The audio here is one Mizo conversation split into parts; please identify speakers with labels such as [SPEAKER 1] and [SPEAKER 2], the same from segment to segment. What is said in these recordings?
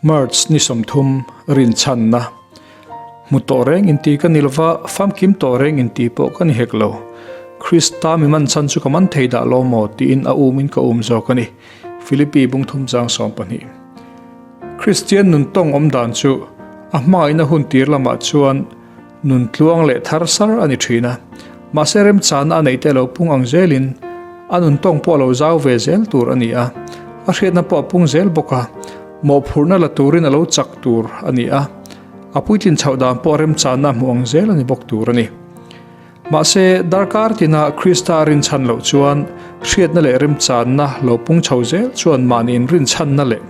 [SPEAKER 1] March ni 30 rinchhanna hmu tawh reng inti ka ni lova, famkim tawh reng inti pawh ka ni hek lo. Krista mi man chhan chu ka man thei dah lo maw tiin a umin ka um zawk a ni. Philippi bungthum chang 12. Kristian nun tawng awm dan chu a hmangaihna hun tir lamah chuan nun tluang leh thar sar a ni thin a. Mahse remchana a neih te lo pung ang zelin a nun tawng pawh a lo zau ve zel tur a ni a, a hriatna pawh a pung zel bawk a, mawhphurhna la turin a lo chak tur a ni a, a puitlin chhoh dan pawh remchana a hmuh ang zel a ni bawk tur a ni. Mahse, darkar tina Krista rinchhan loh chuan hriatna leh remchanna lo pung chho zel chuan mahni inrinchhanna leh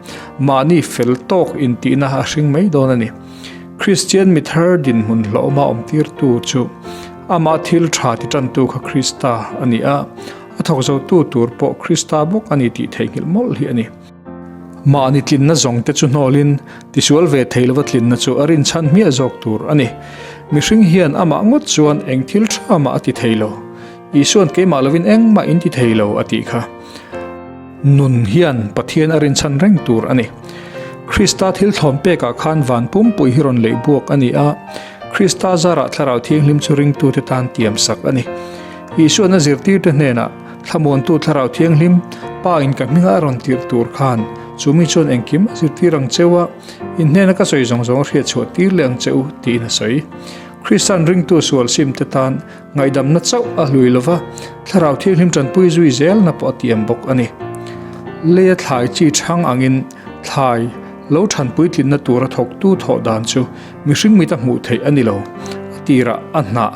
[SPEAKER 1] mahni fel tawk intihna a hring mai dawn a ni. Kristian mi thar dinhmun hlawhawma awmtirtu chu amah thil tha ti tantu kha Krista a ni a, a thawk zotu tur pawh Krista bawk a ni tih theihnghilh mawlh hi a ni. Mahni tlinna zawng te chu hnawlin tisual ve thei lova tlinna chu a rinchhan hmiah zawk tur a ni. Mihring hian amah ngawt chuan eng thil tha mah a ti thei lo. Isuan keimah lovin engmah in ti thei lo a tih kha. Nun hian Pathian a rinchhan reng tur a ni. Krista thil thlawm pekah khan van pumpui hi rawn leih buak a ni a, Krista zarah Thlarau Thianghlim chu ringtute tan tiam sak a ni. Isuan a zirtirte hnenah, Thlamuantu Thlarau Thianghlim, Pa in ka hminga a rawn tirh tur khan, chu mi chuan engkim a zirtir ang cheu a, in hnena ka sawi zawng zawng a hriat chhuah tir leh ang che u, tiin a sawi. Kristan ringtu sual simte tan ngaihdamna chauh a hlui lo va, Thlarau Thianghlim tanpui zui zelna pawh a tiam bawk a ni. Leia thlai chi chhang angin thlai lo thanpui tlinna tura thawktu thawh dan chu mihring mita hmuh theih a ni lo. A tirah a hnah.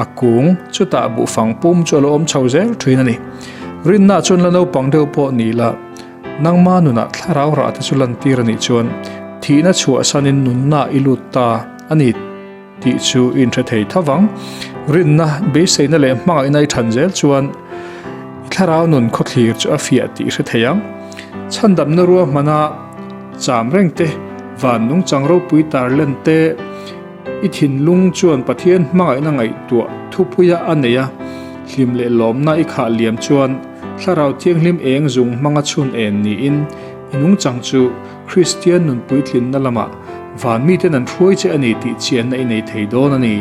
[SPEAKER 1] A kung, chutah buhfang pum chu a lo awm chho zel thin a ni. Rinna chuan la naupang deuh pawh ni la, nangma nunah thlarau rah te chu lantir a nih chuan thihna chhuahsanin nunna i lut ta a ni tih chu i inhre thei tho vang. Rinna, beiseina leh hmangaihna i than zel chuan i thlarau nun khawthlir chu a fiah tih i hre thei ang. Chhandamna ruahmana cham reng te, van nungchang ropui tarlen te, I thinlung chuan Pathian hmangaihna ngaihtuah thupuia a nei a, hlim leh lawmna i khah liam chuan Thlarau Thianghlim eng zung hmanga chhun en niin i nungchang chu Kristian nun puitlinna lamah van miten an hruai che a ni tih chianna i nei thei dawn a ni.